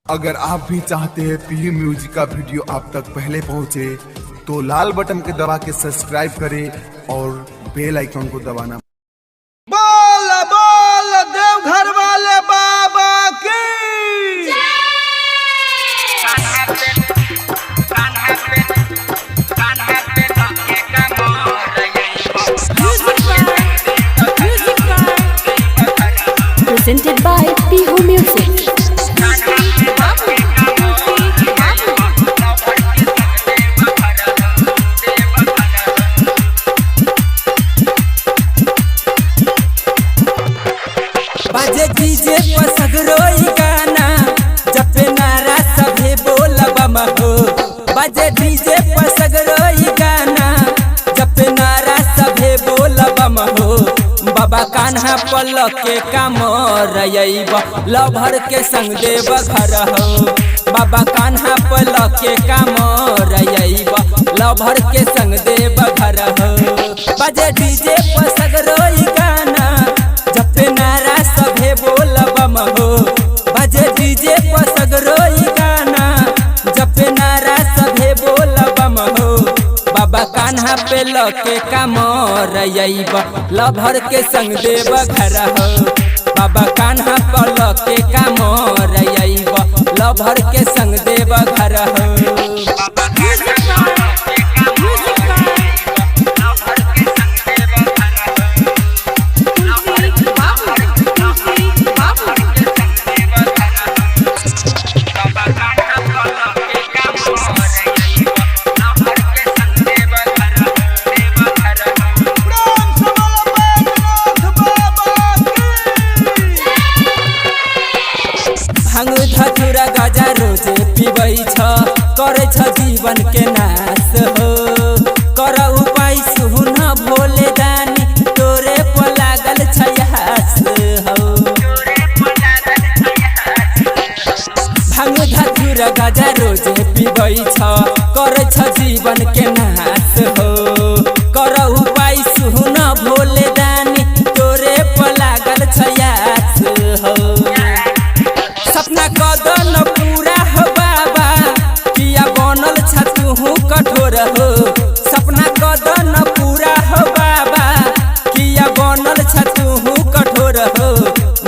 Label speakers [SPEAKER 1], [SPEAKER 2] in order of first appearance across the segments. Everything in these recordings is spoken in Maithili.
[SPEAKER 1] अगर आप भी चाहते हैं पीयू म्यूजिक का वीडियो आप तक पहले पहुंचे, तो लाल बटन के दबा के सब्सक्राइब करें और बेल आइकन को दबाना।
[SPEAKER 2] बोल बोल देवघर वाले बाबा की।
[SPEAKER 3] Presented by Pihu Music.
[SPEAKER 4] बाजे डीजे पर सगरोई गाना जपे नारा सभे बोलबम हो। बाजे डीजे पर सगरोई गाना जपे नारा सभे बोलबम हो। बाबा कान्हा पलक के कामर अइब लभर के संग देव घर हो। बाबा कान्हा पलक के कामर अइब लभर के संग देव घर हो। बाजे डीजे पर सगरोई गाना जपे नारा सभे बोलबम हो। बाजे डीजे पर सगरोई गाना जपे नारा सभे बोलबम हो। बाबा कान्हा पे लके कामर अइब लभर के संग देव घर हो। बाबा कान्हा पे लके कामर अइब लभर के संग देव घर हो।
[SPEAKER 2] प्रेम से बोलो बैजनाथ बाबा की।
[SPEAKER 4] भांग धतुरा गजा रोजे पिबै छ करै छ जीवन के नाश हो। कर उपाय सुन भोले दानी तोरे पर लागल छ आस हो। भांग धतुरा गजा रोजे पिबै छ करै छ जीवन के नाश हो। कर उपाय सुन भोले दानी तोरे पर लागल छ आस हो। सपना कदन पूरा हो बाबा किया बनल छ तुहू कठोर हो। सपना कदन पूरा हो बाबा किया बनल छ तुहू कठोर हो।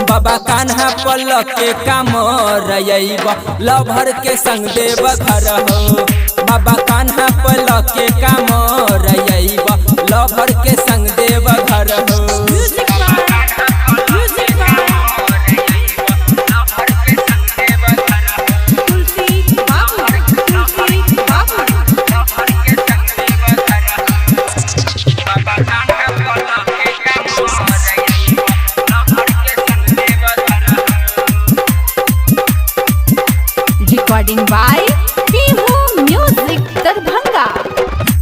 [SPEAKER 4] बाबा कान्हा पलक के कामर अइब लभर के संग देव घर हो। बाबा कान्हा पलक के कामर अइब लभर के संग देव घर हो।
[SPEAKER 3] Recording by Pihu Music Darbhanga.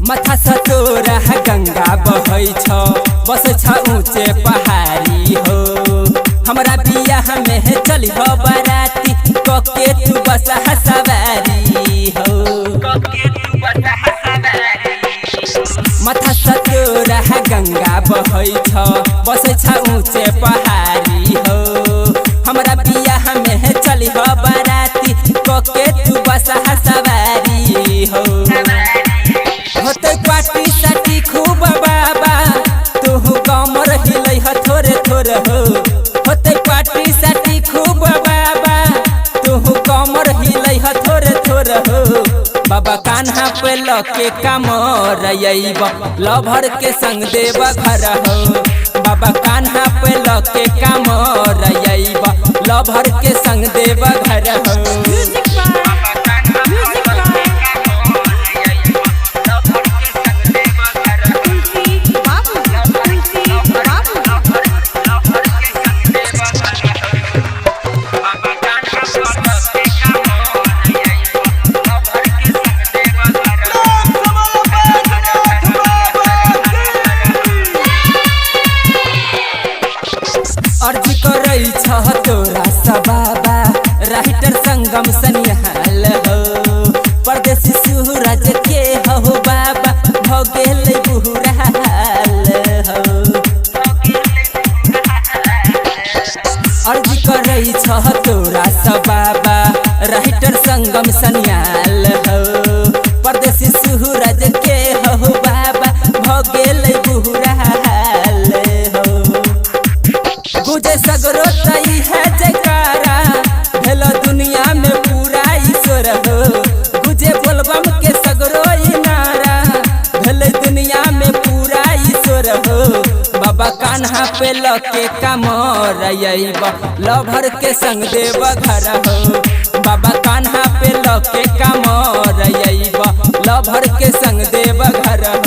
[SPEAKER 4] माथा से तोरा गंगा बहै छ बस छ ऊँचे पहाड़ी हो। हमरा बियाह में चली हो बराती कके तू बस सवारी हो। माथा से तोरा गंगा बहै छ बस छ ऊँचे पहाड़ी हो। हमरा बियाह में चली हो बराती कके तू बस सवारी हो। होते पाटी साटी खूब बाबा तुहु कमर हिलै ह थोरे थोरे हो। होते पाटी साटी खूब बाबा तुहु कमर हिलै ह थोरे थोरे हो। बाबा कान्हा पे लके कामर अइब लभर के संग देव घर हो। बाबा कान्हा पे लके कामर अइब लभर के संग देव घर हो।
[SPEAKER 2] प्रेम से बोलो बैजनाथ बाबा की।
[SPEAKER 4] अर्जी करै छ तोरा बाबा राइटर संगम सनिहाल हो। परदेसी सूरज के हो बाबा भ गेलै बुरा हाल हो। अर्जी करै छ तोरा बाबा राइटर गुजे सगरो तई है जयकारा, भेलो दुनिया में पूरा ईश्वर हो। गुजे बोलबम के सगरो नारा, भेले दुनिया में पूरा ईश्वर हो। बाबा कान्हा पे लके कमर अइबा, लभर के संग देव घर हो। बाबा कान्हा पे लके कमर अइबा, लभर के संग देव घर।